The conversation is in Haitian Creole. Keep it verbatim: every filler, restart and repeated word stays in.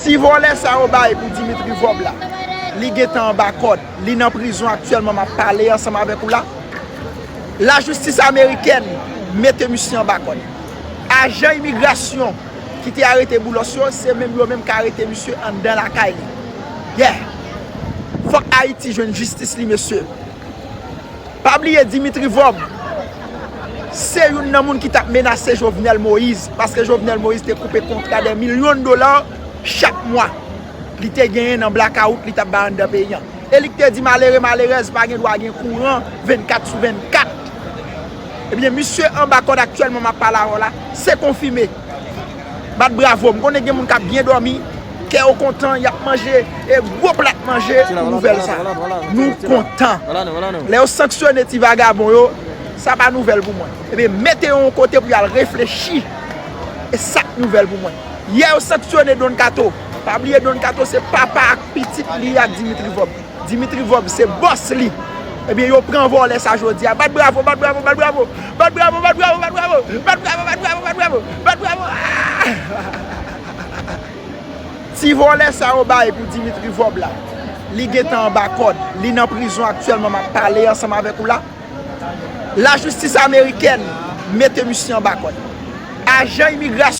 Ti vòlè sa yo bay pou Dimitri Vorbe la, li gentan anba kòd. Li nan prizon aktyèlman, m ap pale ansanm avèk ou la. Lajistis amerikèn mete misye anba kòd. Ajan imigrasyon ki te arete Boulos yo, se menm yo menm k arete misye anndan lakay li. Yeah! Fòk Ayiti jwenn jistis li, mesye. Pa bliye Dimitri Vorbe se youn nan moun ki t ap menase Jovenel Moïse, paske Jovenel Moïse te koupe kontra de milyon dola chak mwa li te genyen nan blakawout li t ap bay anndan peyi a. E li k te di malere, malerèz pa gen dwa gen kouran vennkat sou vennkat. Ebyen, misye anba kòd aktyèlman, m ap pale avè w la, se konfime. Bat bravo, m konnen gen moun k ap byen dòmi, kè yo kontan, y ap manje e gwo plat manje pou nouvèl sa. Nou kontan. Lè yo sanksyone ti vagabon yo, sa pa nouvèl pou mwen. Ebyen, mete yo yon kote pou y al reflechi. E sa k nouvèl pou mwen. Yè yo sanksyone Don Kato. Pa bliye Don Kato se papa ak pitit li ak Dimitri Vorbe. Dimitri Vorbe se bòs li. Ebyen, yo pran vòlè sa jodi a. Bat bravo, bat bravo, bat bravo. Bat bravo, bat bravo, bat bravo. Bat bravo, bat bravo, bat bravo. Bat bravo. Ah! Ti vòlè sa yo bay pou Dimitri Vorbe la, li gentan anba kòd. Li nan prizon aktyèlman, m ap pale ansanm avèk ou la. Lajistis amerikèn mete misye anba kòd. Ajan imigrasyon